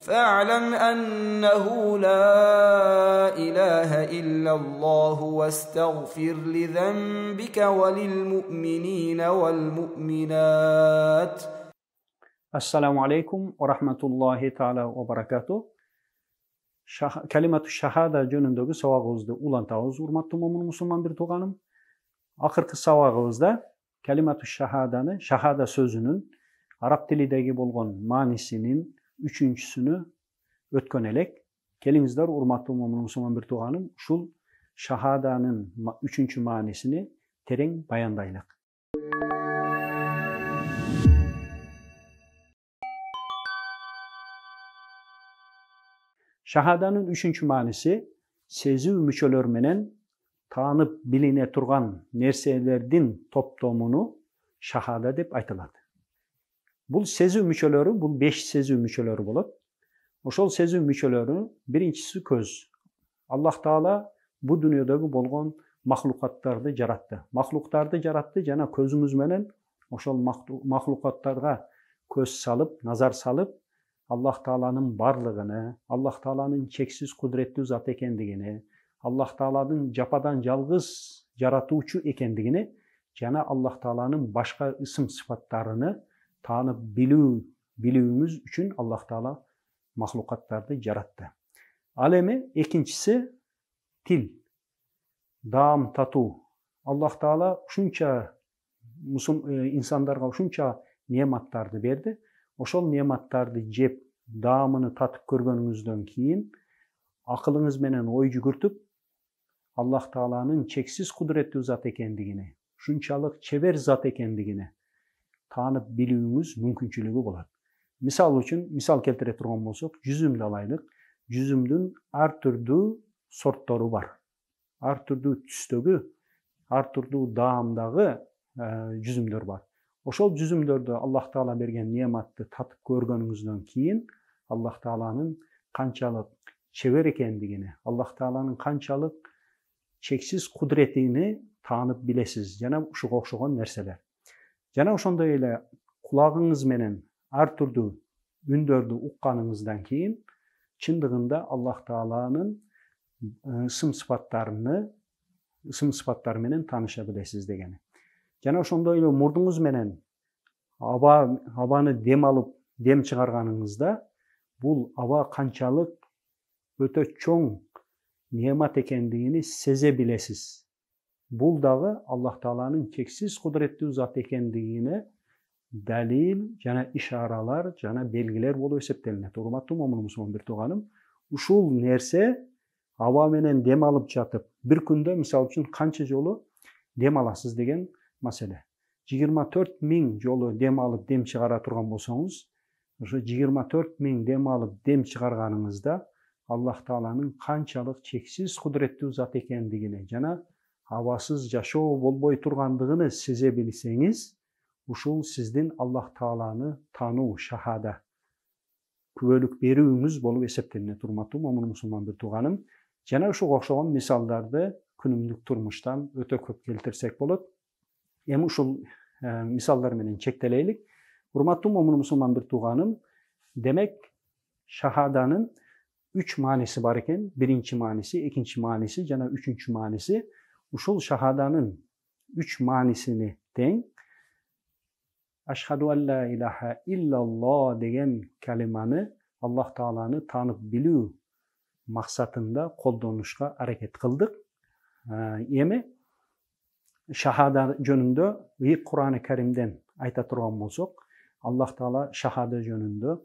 فاعلم أنه لا إله إلا الله واستغفر لذنبك وللمؤمنين والمؤمنات. السلام عليكم ورحمة الله تعالى وبركاته. Калимату шахада жөнүндөгү сабагыбызды улантабыз, урматтуу момун мусулман бир тууганым. Акыркы сабагыбызда калимату шахаданы, шахада сөзүнүн араб тилидеги болгон маанисинин үчүнчүсүнү өткөн элек. Келиңиздер, урматтуу момун мусулман бир тууганым, ушул шахаданын үчүнчү маанисини терең баяндайлык. Шахаданын үчүнчү мааниси сезүү мүчөлөр менен таанып билине турган нерселердин топтомуну шахада деп айтылат. Бул сезүү мүчөлөрү, бул 5 сезүү мүчөлөрү болот. Ошол сезүү мүчөлөрү биринчиси көз. Аллах Таала бу дүйнөдөгү болгон махлукаттарды жаратты. Махлуктарды жаратты жана көзүңүз менен ошол махлукаттарга көз салып, назар салып, Аллах Тааланын барлыгыны, Аллах Тааланын чексиз кудуреттүү зат экендигини, Аллах Тааланын жападан жалгыз жаратуучу экендигини жана Аллах Тааланын башка ысым сыфаттарыны таанып билүүңүз үчүн Аллах Таала махлукаттарды жаратты. Ал эми экинчиси тил, даам татуу. Аллах Таала ушунча инсандарга ушунча неаматтарды берди. Ошол неаматтарды жеп, даамыны татып көргөнүңүздөн кийин акылыңыз менен ой жүгүртүп, Аллах Тааланын чексиз кудуреттүү зат экендигини, ушунчалык чебер зат экендигини таанып билүүңүз мүмкүнчүлүгү болот. Мисал үчүн, мисал келтире турган болсок, жүзүмдү алайлык. Жүзүмдүн ар түрдүү сорттору бар. Ар түрдүү түстөгү, ар түрдүү даамдагы жүзүмдөр бар. Ошол жүзүмдөрдү Аллах Таала берген неаматты татып көргөнүңүздөн кийин Аллах Тааланын канчалык чебер экендигини, Аллах Тааланын канчалык чексиз кудуретини таанып билесиз жана ушуга окшогон нерселер. Жана ошондой эле кулагыңыз менен ар түрдүү үндөрдү укканыңыздан кийин чындыгында Аллах Тааланын ысым сыфаттарыны, ысым сыфаттары менен тааныша билесиз дегени. Жана ошондой эле мурдуңуз менен абаны дем алып, дем чыгарганыңызда бул аба канчалык өтө чоң неамат экендигини сезе билесиз. Бул дагы Аллах Тааланын чексиз кудуреттүү зат экендигине далил жана ишаралар жана белгилер болуп эсептелинет. Урматтуу момун мусулман бир тууганым, ушул нерсе аба менен дем алып жатып, бир күндө мисалы үчүн канча жолу дем аласыз деген маселе. 24 миң жолу дем алып дем чыгара турган болсоңуз, ошо 24 миң дем алып дем чыгарганыңызда Аллах Тааланын канчалык чексиз кудуреттүү зат экендигини жана абасыз жашоо болбой тургандыгын сезе билсеңиз, ушул сиздин Аллах Тааланы таануу, шахада күбөлүк берүүңүз болуп эсептелинет. Урматтуу момун мусулман бир тууганым, жана ушуга окшогон мисалдарды күнүмдүк турмуштан өтө көп келтирсек болот. Эми ушул мисалдар менен чектелейлик. Урматтуу момун мусулман бир тууганым, демек шахаданын үч мааниси бар экен. Биринчи мааниси, экинчи мааниси жана үчүнчү мааниси. Ушул шахаданын үч маанисини тең Ашхаду ан ла илаха иллаллах деген калиманы Аллах Тааланы таанып билүү максатында колдонушка аракет кылдык. Эми шахада жөнүндө ыйык Курани Каримден айта турган болсок, Аллах Таала шахада жөнүндө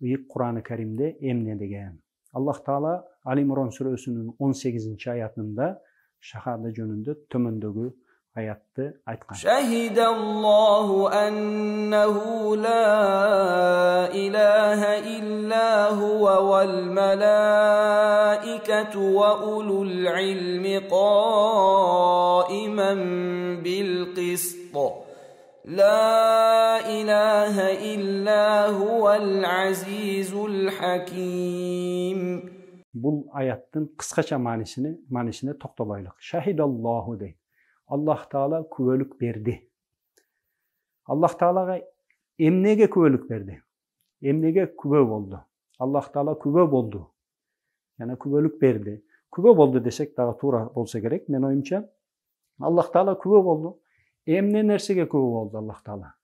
ыйык Курани Каримде эмне деген? Аллах Таала Али Имрон сүрөсүнүн 18-аятында шахада жөнүндө төмөндөгү аятты айткан. Шахидаллаху аннаху ла илаха илля хува вал малаикату ва улул илми қаиман бил қист. Ла илаха илля хувал азизул хаким. Бул аяттын кыскача маанисине токтолойлук. Шахидаллаху дейт. Аллах Таала күбөлүк берди. Аллах Таалага эмнеге күбөлүк берди? Эмнеге күбө болду? Аллах Таала күбө болду. Жана күбөлүк берди. Күбө болду десек дагы туура болсо керек, менин оюмча. Аллах Таала күбө болду. Эмне нерсеге күбө болду Аллах Таала?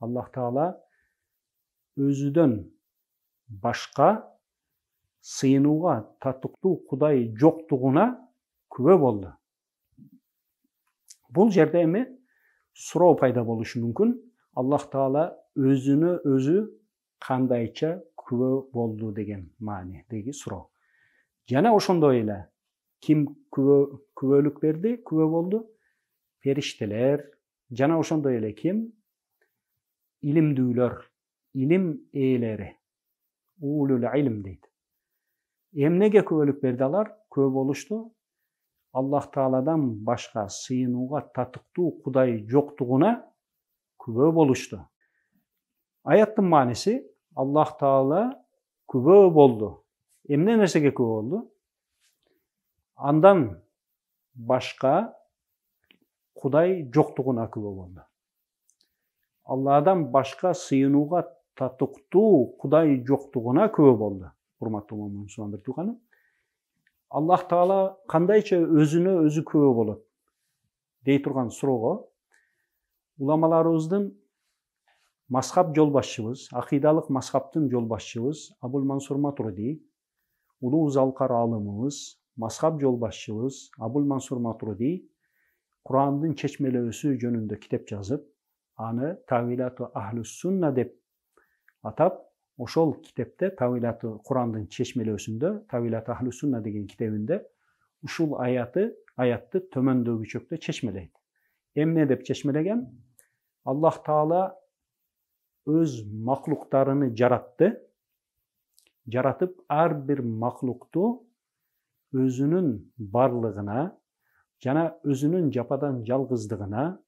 Аллах Таала өзүдөн башка сыйынууга татыктуу Кудай жоктугуна күбө болду. Бул жерде эми суроо пайда болушу мүмкүн. Аллах Таала өзүнө өзү кандайча күбө болду деген маанидеги суроо. Жана ошондой эле ким күбөлүк берди, күбө болду? Периштелер. Жана ошондой эле ким? Илимдүүлөр, илим ээлери. Улул илм дейт. Эмнеге күбөлүк берди алар? Күбө болушту. Аллах Тааладан башка сыйынууга татыктуу Кудай жоктугуна күбө болушту. Аяттын мааниси Аллах Таала күбө болду. Эмне нерсеге күбө болду? Андан башка Кудай жоктугуна күбө болду. Алладан башка сыйынууга татыктуу Кудай жоктугуна күбө болду. Урматтуу момун мусулман бир тууганым, Аллах Таала кандайча өзүнө өзү күбө болот дей турган суроого уламаларыбыздын мазхаб жолбашчыбыз, акыйдалык мазхабтын жолбашчыбыз Абул Мансур Матуриди, улуу залкар аалымыбыз, мазхаб жолбашчыбыз Абул Мансур Матуриди Курандын чечмелөөсү жөнүндө китеп жазып, аны Тавилату Ахлус Сунна деп атап, ошол китепте Тавилату Курандын чечмелөөсүндө Тавилату Ахлус Сунна деген китебинде ушул аятты төмөндөгүчөктө чечмелейт. Эмне деп чечмелеген? Аллах Таала өз маклуктарыны жаратты. Жаратып ар бир маклукту өзүнүн барлыгына жана өзүнүн жападан жалгыздыгына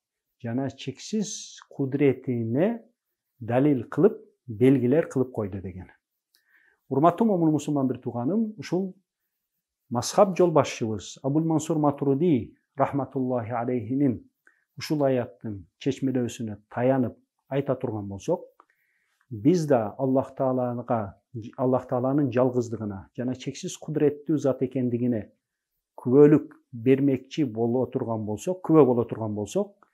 жана чексиз кудуретине далил кылып, белгилер кылып койду деген. Урматтуу момун мусулман бир тууганым, ушул мазхаб жолбашчыбыз Абул Мансур Матуриди рахматуллахи алейхинин ушул аяттын чечмелөөсүнө таянып айта турган болсок, биз да Аллах Таалага, Аллах Тааланын жалгыздыгына жана чексиз кудуреттүү зат экендигине күбөлүк бермекчи боло турган болсок, күбө боло турган болсок,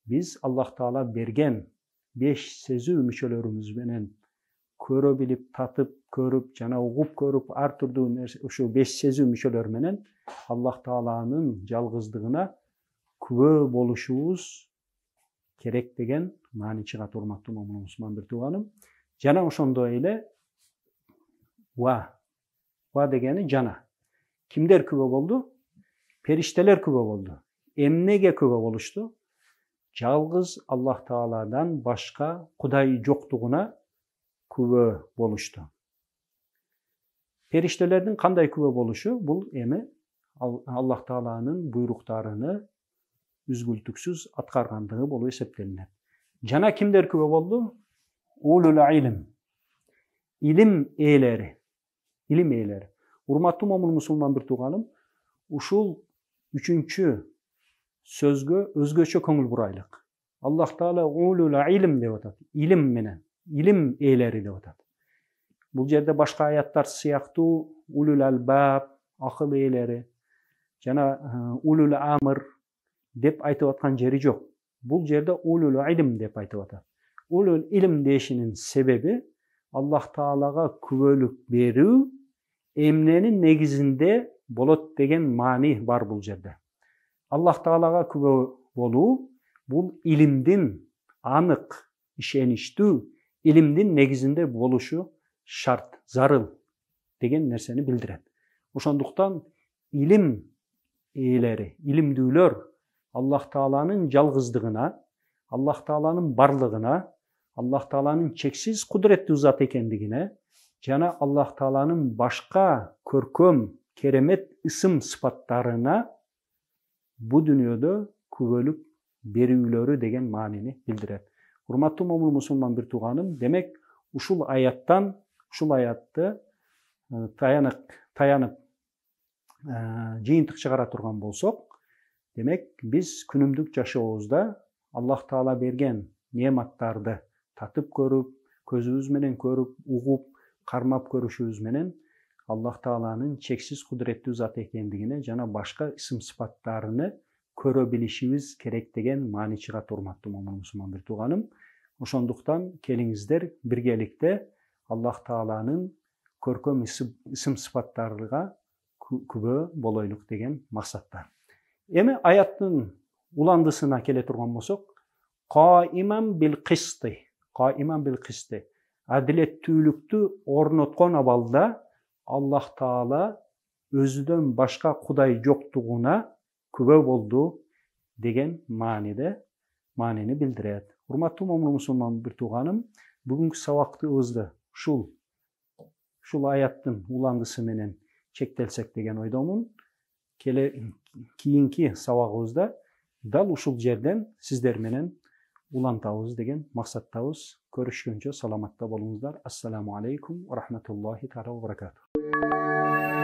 биз Аллах Таала берген беш сезүү мүчөлөрүбүз менен көрө билип, татып көрүп жана угуп көрүп, ар түрдүү нерсе, ушу беш сезүү мүчөлөр менен Аллах Тааланын жалгыздыгына күбө болушубуз керек деген маани чыгат, урматтуу момун мусулман бир тууганым. Жана ошондой эле ва дегени жана. Кимдер күбө болду? Периштелер күбө болду. Эмнеге күбө болушту? Жалгыз Аллах Тааладан башка Кудай жоктугуна күбө болушту. Периштелердин кандай күбө болушу? Бул эми Аллах Тааланын буйруктарыны үзгүлтүксүз аткаргандыгы болуп эсептелинет. Жана кимдер күбө болду? Улул илм. Илим ээлери. Илим ээлери. Урматтуу момун мусулман бир тууганым, ушул үчүнчү сөзгө өзгөчө көңүл бурайлык. Аллах Таала улул илм деп атат. Илим менен, илим ээлери деп атат. Бул жерде башка аяттар сыяктуу улул албаб, акыл ээлери жана улул амр деп айтып аткан жери жок. Бул жерде улул илм деп айтып атат. Улул илм дешинин себеби Аллах Таалага күбөлүк берүү эмненин негизинде болот деген маани бар бул жерде. Аллах Таалага күбө болуу бул илимдин анык, ишеничтүү илимдин негизинде болушу шарт, зарыл деген нерсени билдирет. Ошондуктан илим ээлери, илимдүүлөр Аллах Тааланын жалгыздыгына, Аллах Тааланын барлыгына, Аллах Тааланын чексиз кудуреттүү зат экендигине жана Аллах Тааланын башка көркөм, керемет ысым сыпаттарына бу дүйнөдө күбөлүк берүүлөрү деген маанини билдирет. Урматтуу момун мусулман бир тууганым, демек ушул аяттан, ушул аятты таянып жыйынтык чыгара турган болсок, демек биз күнүмдүк жашообузда Аллах Таала берген неаматтарды татып көрүп, көзүбүз менен көрүп, угуп, Кармап көрүшүбүз менен Аллах Тааланын чексиз кудуреттүү зат экендигине жана башка ысым сыпаттарыны көрө билишибиз керек деген маани чыгат, урматтуу момун мусулман бир тууганым. Ошондуктан келиңиздер, биргеликте Аллах Тааланын көркөм ысым сыпаттарыга күбө болойлук деген максатта. Эми аяттын уландысына келе турган болсок, каиман бил кисти, каиман бил кисти, адилеттүүлүктү орноткон абалда Аллах Таала өзүнөн башка кудай жоктугуна күбө болду деген маанини билдирет. Урматтуу момун мусулман бир тууганым, бүгүнкү сабактыбызды ушул аяттын уландысы менен чектелсек деген ойдомун. Кийинки сабагыбызда дал ушул жерден сиздер менен улантабыз деген максаттабыз. Көрүшкөнчө саламатта болуңуздар. Ассаламу алейкум ва рахматуллахи таала ва баракатух.